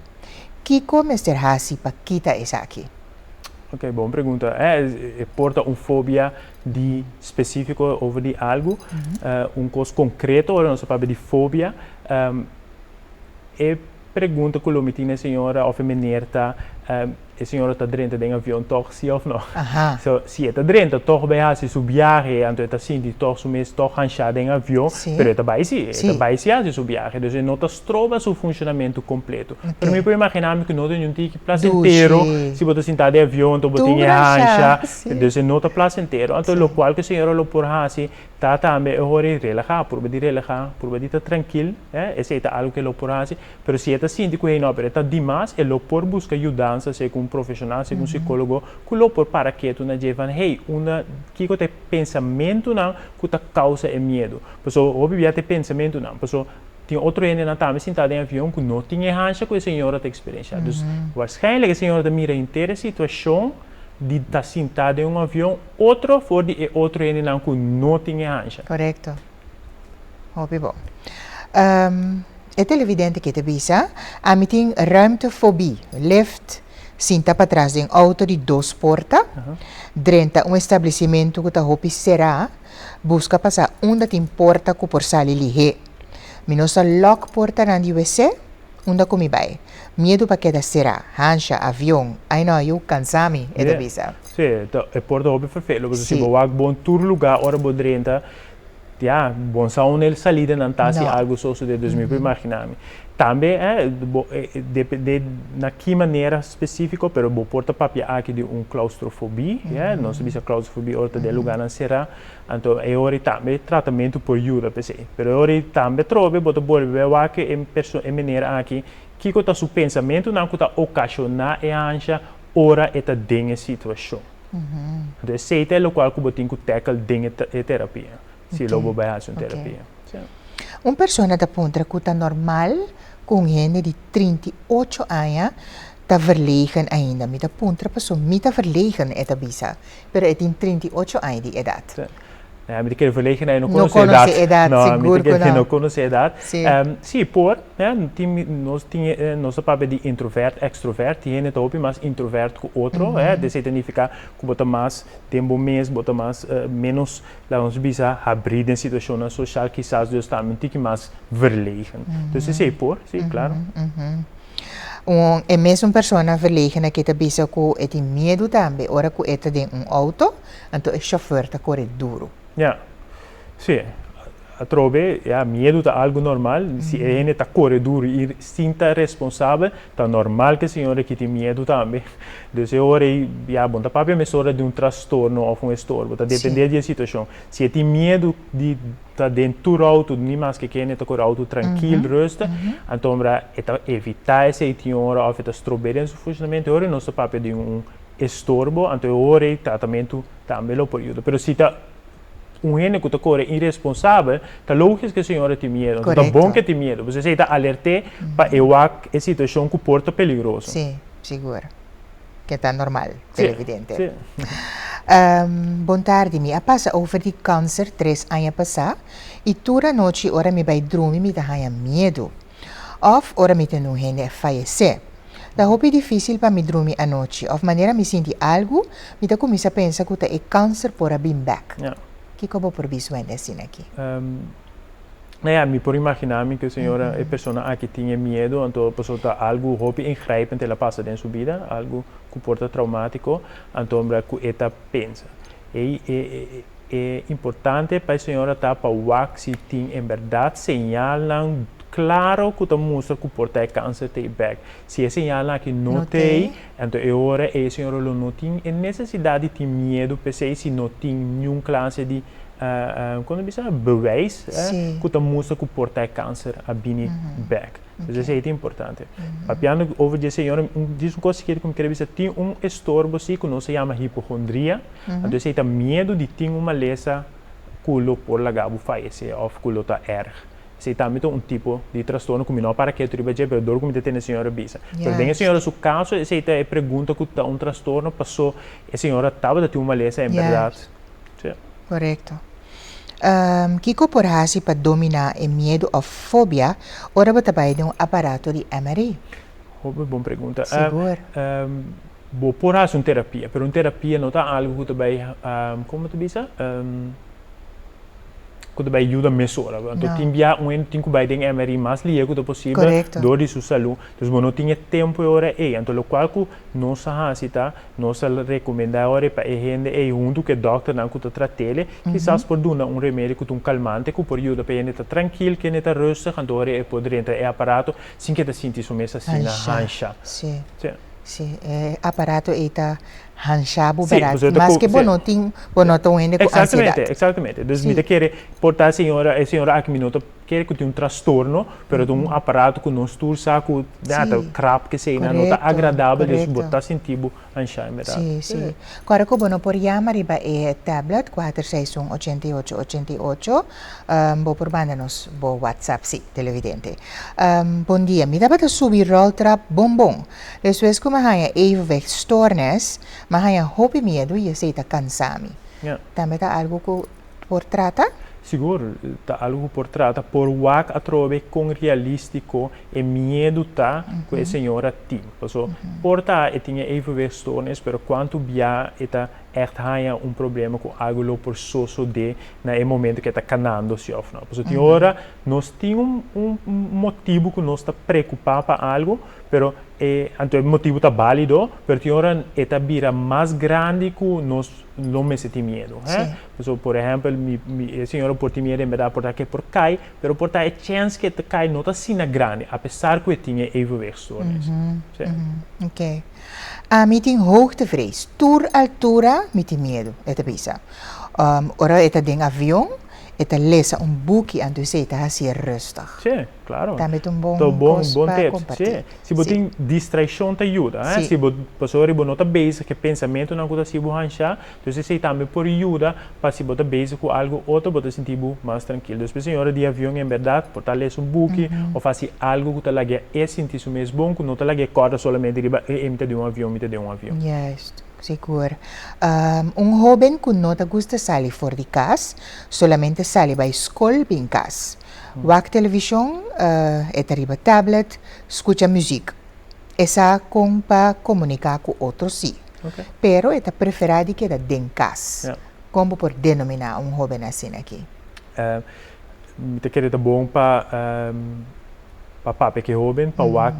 Kiko mester hasi pa kita esaki? Ok, bon pregunta. E por ta un fobia di spesífiko over di algu, un kos konkreto ora nos ta papia di fobia. E pregunta ku lo mi tin na e señora òf e meneer ta, e señora ta drenta den avion tòg, si òf no? So, si e ta drenta tòg bai hasi su biahe, anto e ta sinti tòg su mes tòg hanshá den avion, pero e ta bai si, e ta bai si hasi su biahe. Dus e no ta stroba su funshonamentu kompleto. Pero mi por imaginá mi ku no ta niun tiki plasentero si bo ta sintá den avion, anto bo tin e hansha, dus e no ta plasentero. Anto lokual ku e señora lo por hasi Ta tambe e hora di relahá, purba di relahá, purba di ta trankil, eh, esei ta algu ku e lo por hasi. Pero si e ta sinti ku hey no, pero e ta dimas, e lo por buska yudansa sea ku un profeshonal, sea ku un sikólogo, ku lo por para ketu na dje van hey, unda, kiko ta e pensamentunan ku ta kousa e miedu. Pasobra hopi bia ta e pensamentunan, pasobra tin otro hendenan tambe sintá den avion ku no tin e hansha ku e señora ta eksperenshá. Dus, waarschijnlijk e señora ta mira henter e situashon di ta sintá den un avion otro for di e otro hendenan ku no tin e hansha. Korekto. Hopi bon. E televidente ke ta bisa, Ami tin ruimtefobie, lift, sinta patras den outo di dos porta, drenta un establesimentu ku ta hopi será, buska pasa unda tin porta ku por sali lihé. Mi no sa lòk portanan di wc, Unda ku mi bai? Miedu pa keda será, hansha, avion, ai no, yu kansa mi, e ta bisa. Sí, e por ta hopi ferfelu, pasobra si bo wak bon tur lugá ora bo drenta, ya, bon sa unda e salidanan ta si algu sosodé, dus mi por imaginá mi. Tambe, bo, depende na ki manera spesífiko, pero bo por ta papia aki di un klaustrofobia, ya, nos ta bisa klaustrofobia ora ta den lugánan será, Anto e ora ei tambe tratamentu por yuda p'esei. Pero e ora ei tambe atrobe bo ta bolbe wak e perso e meneer aki kiko ta su pensamentunan ku ta okashoná e ansha ora e ta den e situashon. Anto esei ta e lokual ku bo tin ku tackle den e e terapia, si lo bo bai hasi un terapia. Si. Un persona ta puntra ku ta normal ku un hende di 38 aña ta verlegen ainda. Mi ta puntra pasobra mi ta verlegen, e ta bisa. Pero e tin 38 aña di edat. Sí. Ja, mi ta kere verlegenheid no konosé edat. No konosé edat, no, sigur ku no. No konosé edat. Sí. Sí, por, ja, tin, nos tin, nos ta papia di introvert, extrovert. Tin hende ta hopi mas introvert ku otro, hè. Esei ta nifiká ku bo ta mas den bo mes, bo ta mas ménos, laga nos bisa, habrí den situashonnan soshal, kisas dus tambe un tiki mas verlegen. Dus esei por, sí, klaro. Un e mesun persona verlegen aki ta bisa ku e tin miedu tambe ora ku e ta den un outo, anto e shofèr ta kore duru. Ya. Sí. Atrobe, ya, miedu ta algu normal. Si e hende ta kore duru i sin ta responsabel, ta normal ku e señor aki tin miedu tambe. Dus e ora ei, ya, bo no ta papia mesora di un trastorno òf un estorbo. Ta dependé di e situashon. Si e tin miedu di ta den tur auto, ni maske kende ta kore auto trankil, rustig, antombra e ta evitá esei tin ora òf e ta strob'é den su funshonamentu, e ora nos ta papia di un estorbo, anto e ora ei tratamentu tambe lo por yuda. Pero si ta un hende ku ta kore iresponsabel, ta lógis ku e señora tin miedu, anto ta bon ku e tin miedu, pasobra esei ta alert'é pa e wak e situashon ku por ta peligroso. Sí, sigur. Ke ta normal, televidente. Sí, sí. Bon tardi, mi a pasa over di kanser tres aña pasá i tur anochi ora mi bai drumi mi ta haña miedu. Òf ora mi tende un hende a fayesé. Ta hopi difísil pa mi drumi anochi òf manera mi sinti algu mi ta kuminsá pensa ku ta e kanser por a bin bèk. Kiko bo por bisa wende asina aki? Nou ja, mi por imaginá mi ku e señora, e persona aki tin e miedu, anto pasobra ta algu hopi ingrijpend el a pasa den su bida, algu ku por ta traumátiko, anto ora ku e ta pensa. E e e importante pa e señora ta pa wak si tin en bèrdat señalnan klaro ku ta mustra ku por ta e kanser ta ei bèk. Si e señalnan aki no ta ei, anto e ora ei e señora lo no tin e nesesidat di tin miedu p'esei si no tin niun klase di. Kon ta bisa bewijs ku ta mustra ku por ta e kanser a bini bèk. Dus esei ta importante. Papiando over di e señora, un kos sikier ku mi kere bisa, tin un estorbo si ku nos ta yama hipokondria, anto esei ta miedu di tin un malesa ku lo por laga bo fayesé òf ku lo ta èrg. Esei tambe ta un tipo di trastorno ku mi no a para ketu riba dje, pero dor ku mi ta tende e señora bisa. Pero den e señora su kaso esei ta e pregunta ku ta un trastorno paso e señora tabata tin un malesa en bèrdat. Sí. Korekto. Kiko por hasi pa dominá e miedu òf fobia ora bo ta bai den un aparato di MRI? Hopi bon pregunta. Sigur. Bo por hasi un terapia, pero un terapia no ta algu ku ta bai, komo bo ta bisa? Ku ta bai yuda mesora. Anto tin bia un hende tin ku bai den MRI mas lihe ku ta posibel dor di su salú. Entonces bo no tin e tempu e ora ei. Anto lokual ku nos a hasi ta, nos a rekomendá e ora ei pa e hende ei huntu ku e dòkternan ku ta trat'el, kisas por duna un remedi ku ta un kalmante ku por yuda pa e hende ta trankil, ku e hende ta rustig, anto ora ei e por drenta e aparato sin ku e ta sinti su mes asina hansha. Sí. Sí, e aparato ei ta hansha bo bèrdat. Maske bo no tin, bo no ta un hende ku ansiedat. Eksaktamente, eksaktamente. Dus mi ta kere por ta señora, e señora aki mi no ta kere ku tin un trastorno, pero ta un aparato ku nos tur sa ku ta krap keseinan, no ta agradabel, dus bo ta sinti bo hansha en bèrdat. Sí, sí. Kòrda ku bo no por yama riba e tablet kuater seis un ochenta i ocho ochenta i ocho, bo por manda nos bo whatsapp, sí, televidente. Bon dia, mi tabata subi ròltrap bon bon. Despues ku mi a haña evenwichtstoornis, mi a haña hopi miedu i esei ta kansa mi. Tambe ta algu ku por trata? Sigur, ta algu ku por trata. Por wak atrobe kon realístiko e miedu ta ku e señora tin. Paso, por ta e tin e evenwichtstoornis, pero kuantu bia e ta ègt haña un problema ku algu lo por sosodé na e momento ku e ta kanando si òf no. Paso tin ora nos tin un motibu ku nos ta preokupá pa algu, Pero e, anto e motibu ta bálido, pero tin ora e ta bira mas grandi ku nos lo mester tin miedu, hè. Sí. Pasobra, por ehèmpel, mi, mi, e señora por tin miedu en bèrdat por ta ke por kai, pero por ta e chèns ke e ta kai no ta asina grandi, apesar ku e tin e evenwichtstoornis. Sí. Oké. Ami tin hoogtevrees. Tur altura mi tin miedu, e ta bisa. Ora e ta den avion, e ta lesa un buki anto esei ta hasié rustig. Sí. Claro. Tambe ta un bon Ta un bon, kos bon pa tips. kompartí. Sí. Si bo Sí. tin distraishon ta yuda, hè. Sí. Si bo, pasobra bo no ta bezig ku e pensamentunan ku ta hasi bo hanshá, dus esei tambe por yuda pa si bo ta bezig ku algu otro bo ta sinti bo mas trankil. Dus p'esei ora di avion en bèrdat por ta lesa un buki òf hasi algu ku ta lag'é e sinti su mes bon, ku no ta lag'é kòrda solamente riba e mi ta den un avion, mi ta den un avion. Juist, sigur. Un hóben ku no ta gusta sali for di kas, solamente sali bai skol bin kas. Wak televishon, e ta riba tablet, skucha muzik. E sa kon pa komuniká ku otro sí. Pero e ta preferá di keda den kas. Kon bo por denominá un hóben asina aki? Mi ta kere ta bon pa pa papia ku e hóben pa wak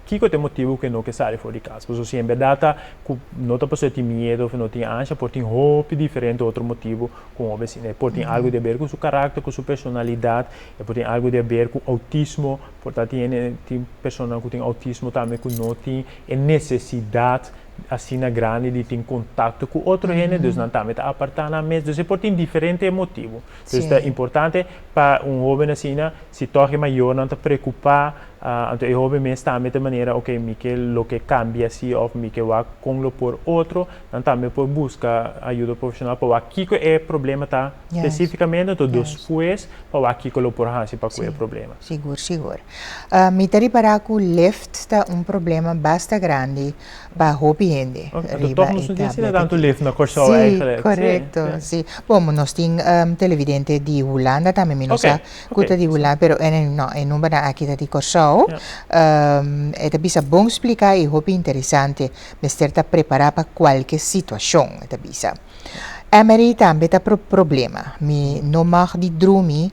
kiko ta e motibu ku e no ke sali for di kas. Pasobra si en bèrdat ta ku no ta pasobra e tin miedu òf e no tin ansha, por tin hopi diferente otro motibu Ku un obesina. E por tin algu di aber ku su karakter, ku su personalidat, e por tin algu di aber ku outismo, por ta tin hende, tin personanan ku tin outismo tambe ku no tin e nesesidat asina grandi di tin kontakto ku otro hende, dus nan tambe ta apartá nan mes. Dus e por tin diferente motibu. Dus ta importante pa un hoben asina, si tòg e mayornan ta preokupá, anto e hoben mes tambe ta manera, oke, mi ke loke kambia si òf mi ke wak kon lo por otro, Nan tambe por buska ayuda profeshonal pa wak kiko e problema ta spesífikamente, anto despues pa wak kiko lo por hasi pa ku e problema. Sigur, sigur. Mi ta ripará ku lift ta un problema basta grandi pa hopi hende riba e tablet aki. No tantu lift na Kòrsou eigenlijk. Sí, korekto, sí. Bon, nos tin televidente di Hulanda tambe, mi no sa ku ta di Hulanda, pero no, e numbernan aki ta di Kòrsou. E ta bisa bon spliká i hopi interesante. Mester ta prepará pa kualke situashon, e ta bisa. Emery tambe ta pro problema. Mi no mag di drumi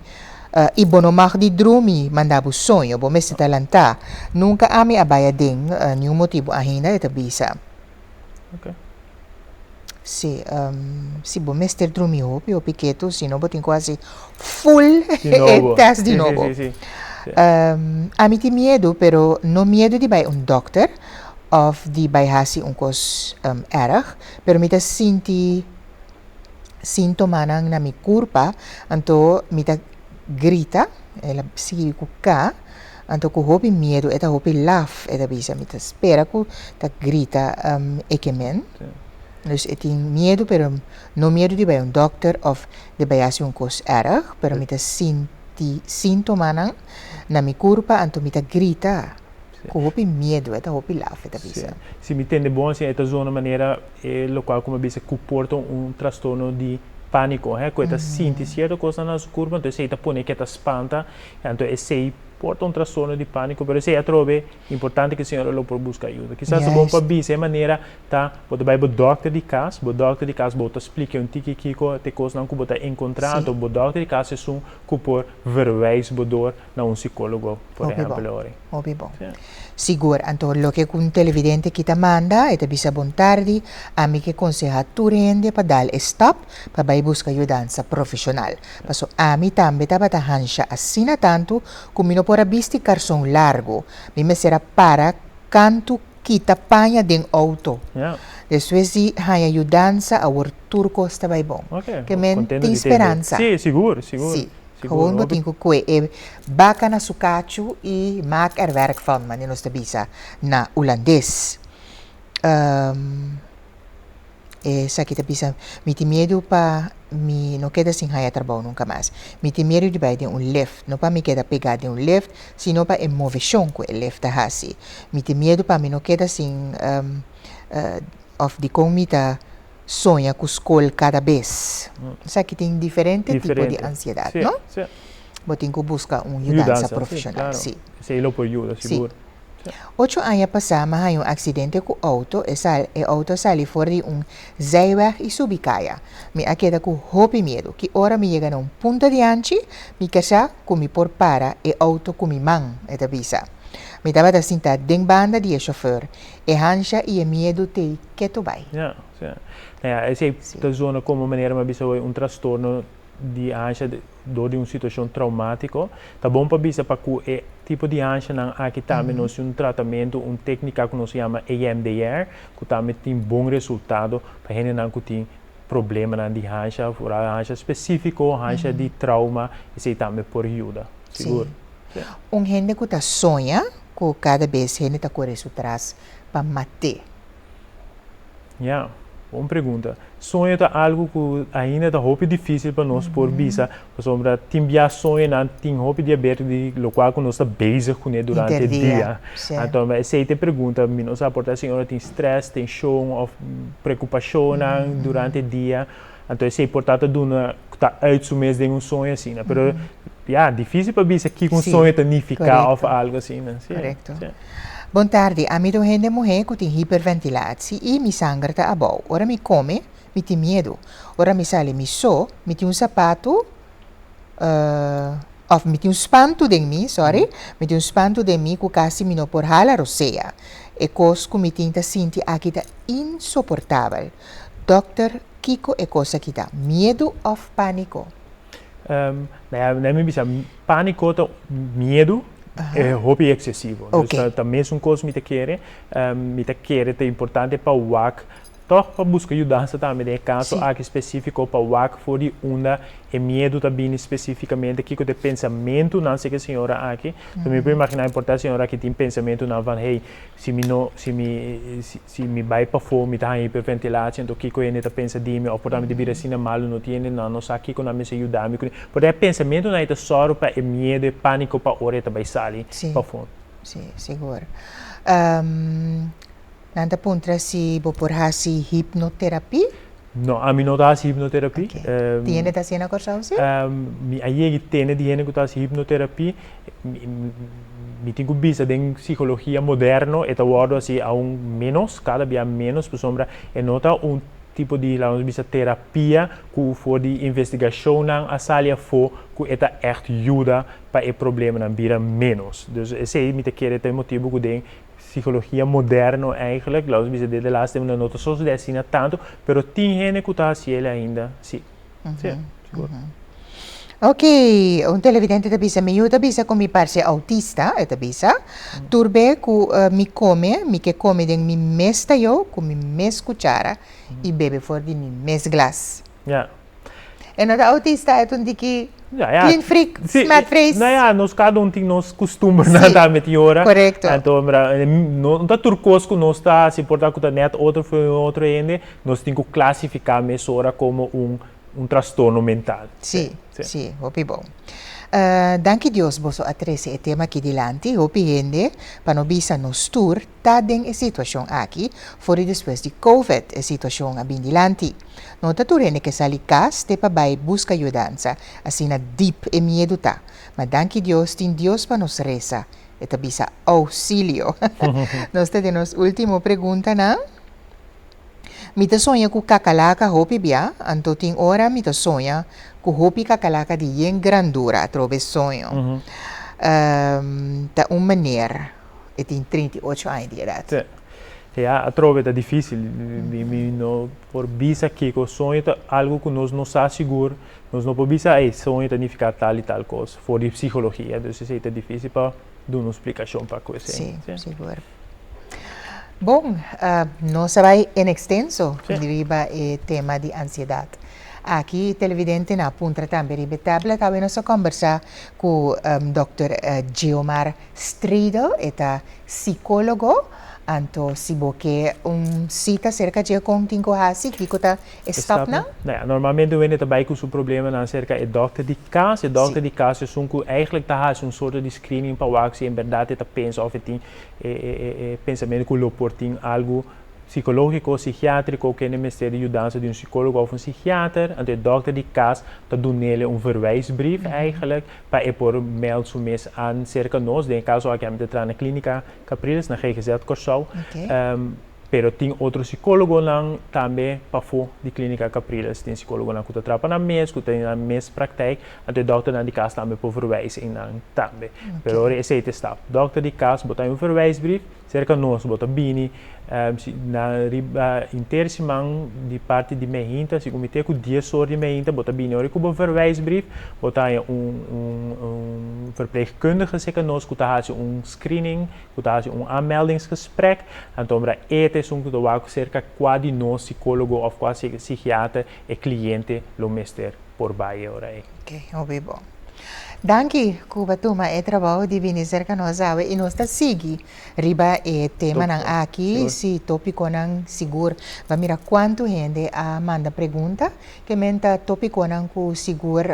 i bo no mag di drumi manda bo soño, bo mester ta lantá. Nunka ami a bai aden niun motibu ainda, e ta bisa. Sí, si bo mester drumi hopi hopi ketu, si no bo tin ku hasi full e tèst di nobo. Ami tin miedu, pero no miedu di bai un dòkter òf di bai hasi un kos erg, pero mi ta sinti. Síntomanan na mi kurpa, anto mi ta grita, el a sigui ku K, anto ku hopi miedu, e ta hopi laf, e ta bisa, mi ta spera ku ta grita e ke men. Dus e tin miedu, pero no miedu di bai un dòkter òf di bai hasi un kos èrg, pero mi ta sinti síntomanan na mi kurpa, anto mi ta grita ku hopi miedu, e ta hopi laf, e ta bisa. Si mi tende bon asina, e ta zona manera e lokual ku mi a bisa ku por ta un trastorno di pániko, he, ku e ta sinti sierto kosnan na su kurpa, anto esei ta pone ku e ta spanta, anto esei por ta un trastorno di pániko, pero esei atrobe importante ku e señora lo por buska ayuda. Kisas ta bon pa bisa e manera ta bo ta bai bo dòkter di kas, bo dòkter di kas bo ta splika un tiki kiko ta e kosnan ku bo ta enkontrá, anto bo dòkter di kas esun ku por verwijs bo dor na un sikólogo, por ehèmpel ori. Hopi bon. Sigur. Anto loke ku un televidente ki ta manda, e ta bisa bon tardi, ami ke konsehá tur hende pa dal e stap pa bai buska yudansa profeshonal. Paso ami tambe tabata hansha asina tantu ku mi no por a bisti karson largu. Mi mester a para kantu kita paña den outo. Despues di haña yudansa awor tur kos ta bai bon. Ke men tin speransa. Sí, sigur, sigur. Sí. Gewoon bo tin ku kue e baka na su kachu i maak er werk van, manera nos ta bisa na Hulandes. Esaki ta bisa, Mi tin miedu pa mi no keda sin haya trabou nunka mas. Mi tin miedu di bai den un lift, no pa mi keda pegá den un lift, sino pa e moveshon ku e lift ta hasi. Mi tin miedu pa mi no keda sin òf dikon mi ta soña ku skol kada bes. Esaki tin diferente tipo di ansiedat, no? Bo tin ku buska un yudansa profeshonal, si. Esei lo por yuda, sigur. Ocho aña pasá mi a haña un aksidente ku outo, e sal e outo a sali for di un zijweg i subi kaya. Mi a keda ku hopi miedu. Ki ora mi yega na un punta di anchi, mi ke sa ku mi por para e outo ku mi man, e ta bisa. Mi tabata sintá den banda di e shofèr. E hansha i e miedu t'ei ketu bai. Ja, ja. Nou ja, esei ta zona komo manera mi a bisa hoy un trastorno di hansha dor di un situashon traumátiko. Ta bon pa bisa pa ku e tipo di hanshanan aki tambe nos tin un tratamentu, un téknika ku nos yama EMDR, ku tambe tin bon resultado pa hendenan ku tin problemanan di hansha, foral hansha spesífiko, hansha di trauma, esei tambe por yuda, sigur. Sí. Un hende ku ta soña ku kada bes hende ta kore su tras pa mat'é. Ya, bon pregunta. Soño ta algu ku ainda ta hopi difísil pa nos por bisa, pasobra tin bia soñonan tin hopi di haber di lokual ku nos ta bezig kuné durante dia. Anto esei ta e pregunta, mi no sa por ta si ora tin strès, tenshon òf preokupashonnan durante dia, anto esei por ta ta duna ku ta uit su mes den un soño asina. Pero ya, difísil pa bisa kiko un soño ta nifiká òf algu asina. Sí. Korekto. Bon tardi, ami ta un hende muhé ku tin hiperventilatsie i mi sanger ta abou. Ora mi kome, mi tin miedu. Ora mi sali mi so, mi tin un sapatu òf mi tin un spantu den mi, sorry, mi tin un spantu den mi ku kasi mi no por hala rosea. E kos ku mi tin ta sinti aki ta insoportabel. Dòkter, kiko e kos aki ta? Miedu òf pániko? Nou ja, mi bisa, pániko ta miedu. E hopi eksesivo. Dus ta mesun kos mi ta kere. Mi ta kere ta importante pa wak tòg pa buska yudansa tambe den e kaso aki spesífiko pa wak for di unda e miedu ta bini spesífikamente, kiko ta e pensamentunan si ke señora aki. So mi por imaginá e por ta e señora aki tin pensamentunan van hey, si mi no, si mi, si mi bai pafó mi ta haña hiperventilatie anto kiko hende ta pensa di mi òf por ta mi ta bira asina malu no tin hende nan no sa kiko nan mester yuda mi kuné. Por ta e pensamentunan ei ta sòru pa e miedu e pániko pa ora e ta bai sali pafó. Sí, sigur. Nan ta puntra si bo por hasi hipnoterapia? No, ami no ta hasi hipnoterapia. Tin hende ta hasi na Kòrsou si? Mi a yega i tende di hende ku ta hasi hipnoterapia. Mi tin ku bisa den psikologia moderno e ta wòrdu hasi aun ménos, kada bia ménos, pasobra e no ta un tipo di, laga nos bisa, terapia ku for di investigashonnan a sali afó ku e ta ègt yuda pa e problemanan bira ménos. Dus esei mi ta kere ta e motibu ku den Psicologia moderno eigenlijk, laat ons bisa de laatste tempo no ta sosode asina tanto, pero tin hende cu ta haci el ainda, si. Si, sigur. Ok, un televidente ta bisa, mi yu ta bisa cu mi parce autista, e ta bisa, tur be cu mi come, mi ke come den mi mes tayo, cu mi mes cuchara y bebe for di mi mes glas. Ja. E no ta autista, e ta un tiki Ja, ja. clean freak, Si, smetvrees. Nou ja, nos kada un tin nos kustumbernan tambe tin ora. Korekto. Anto, mira, no no ta tur kos ku nos ta hasi por ta ku ta nèt otro for un otro hende, nos tin ku klasifiká mesora komo un un trastorno mental. Sí, sí, hopi bon. Danki Dios boso a trese e tema aki dilanti, hopi hende, pa no bisa nos tur, ta den e situashon aki, for di despues di Covid e situashon a bin dilanti. No ta tur hende ke sali kas te pa bai buska yudansa, asina dip e miedu ta. Ma danki Dios tin Dios pa nos resa, e ta bisa ousilio. Nos ta den nos ultimo preguntanan. Mi ta soña ku kakalaka hopi bia, anto tin ora mi ta soña ku hopi kakalaka di yen grandura atrobe soño. Ta un meneer, e tin 38 aña di edat. Sí. Ja, atrobe ta difícil. Mi, mi no por bisa kiko. Soño ta algo ku nos no sa sigur. Nos no por bisa, ey, soño ta nifiká tal i tal kos for di psikologia. Dus esei ta difícil pa duna un splikashon pa ku esei. Sí, sigur. Bon, nos a bai en extenso riba e tema di ansiedat. Aki televidentenan a puntra tambe riba e tablet. Awe nos a kombersá ku dòkter Geomar Stridel, e ta sikólogo. Anto si bo ke un sita serka dje kon tin ku hasi, kiko ta e stapnan? Nou ja, normalmente un hende ta bai ku su problemanan serka e dòkter di kas. E dòkter di kas esun ku eigentlik ta hasi un sorto di screening pa wak si en bèrdat e ta pensa òf e tin e pensamentu ku lo por tin algu sikológiko, sikiátriko, kende mester di yudansa di un sikólogo òf un sikiater. Anto e dòkter di kas ta dun'é un verwijsbrief eigentlik pa e por mèld su mes an serka nos. Den e kaso aki ami ta traha na Klínika Capriles na GGZ Kòrsou. Pero tin otro sikólogonan tambe pafó di Klínika Capriles. Tin sikólogonan ku ta traha pa nan mes, ku tin nan mes praktijk. Anto e dòkternan di kas tambe por verwijs einan tambe. Pero ora esei ta e stap. Dòkter di kas, bo ta haña un verwijsbrief, serka nos bo ta bini si na riba inter siman di parti di meinta, si ku mi te ku dies or di meinta bo ta bini ora ku bo verwijsbrief, bo ta haña un un un verpleegkundige serka nos ku ta hasi un screening, ku ta hasi un aanmeldingsgesprek. Anto ora e ta esun ku ta wak serka kua di nos sikólogo òf kua sikiater e kliente lo mester por bai e ora ei. Ok, hopi bon. Danki ku bo a tuma e trabou di bini serka nos awe i nos ta sigui riba e temanan aki, si topikonan sigur. Bo a mira kuantu hende a manda pregunta, ke men ta topikonan ku sigur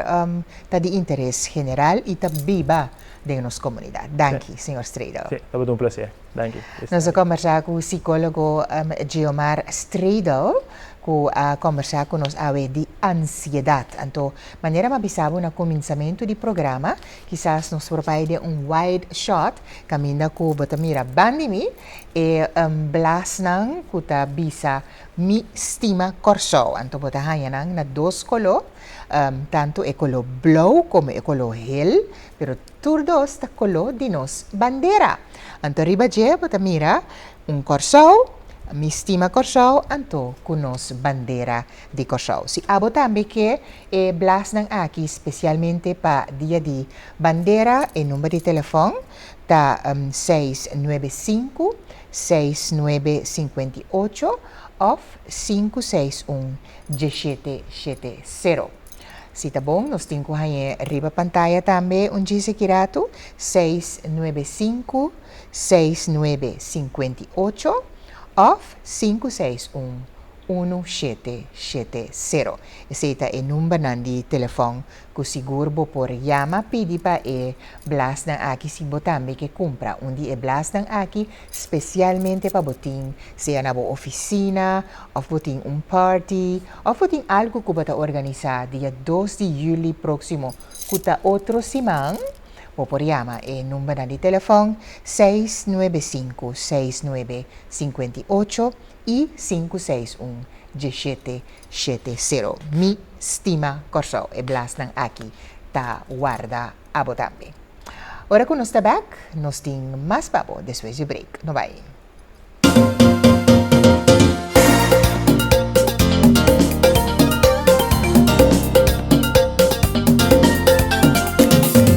ta di interes general i ta biba den nos komunidat. Danki, señor Stredel. Si, tabata un plaser. Danki. Nos a kombersá ku sikólogo Geomar Stredel. Ku a kombersá ku nos awe di ansiedat. Anto, manera m'a bisa bo na kuminsamentu di programa, kisas nos por bai den un wide shot kaminda ku bo ta mira ban di mi e blasnan ku ta bisa Mi Stima Kòrsou. Anto bo ta haña nan na dos koló, tantu e koló blou komo e koló hel, pero tur dos ta koló di nos bandera. Anto riba dje bo ta mira un Kòrsou, Mi stima Kòrsou anto ku nos bandera di Kòrsou. Si abo tambe ke e blasnan aki spesialmente pa dia di bandera e number di telefòn ta 695 6958 òf 561 1770. Si ta bon nos tin ku hañ'é riba pantaya tambe un djis aki ratu 695 6958 òf 561 1770. Esei ta e numbernan di telefòn ku sigur bo por yama pidi pa e blasnan aki si bo tambe ke kumpra un di e blasnan aki spesialmente pa bo tin sea na bo ofisina òf bo tin un party òf bo tin algu ku bo ta organisá dia 2 di yüli próksimo ku ta otro siman. Bo por yama e numbernan di telefòn 695 6958 i 561 1770. Mi stima Kòrsou, e blasnan aki ta warda abo tambe. Ora ku nos ta bèk, nos tin mas pa bo despues di break. No bai.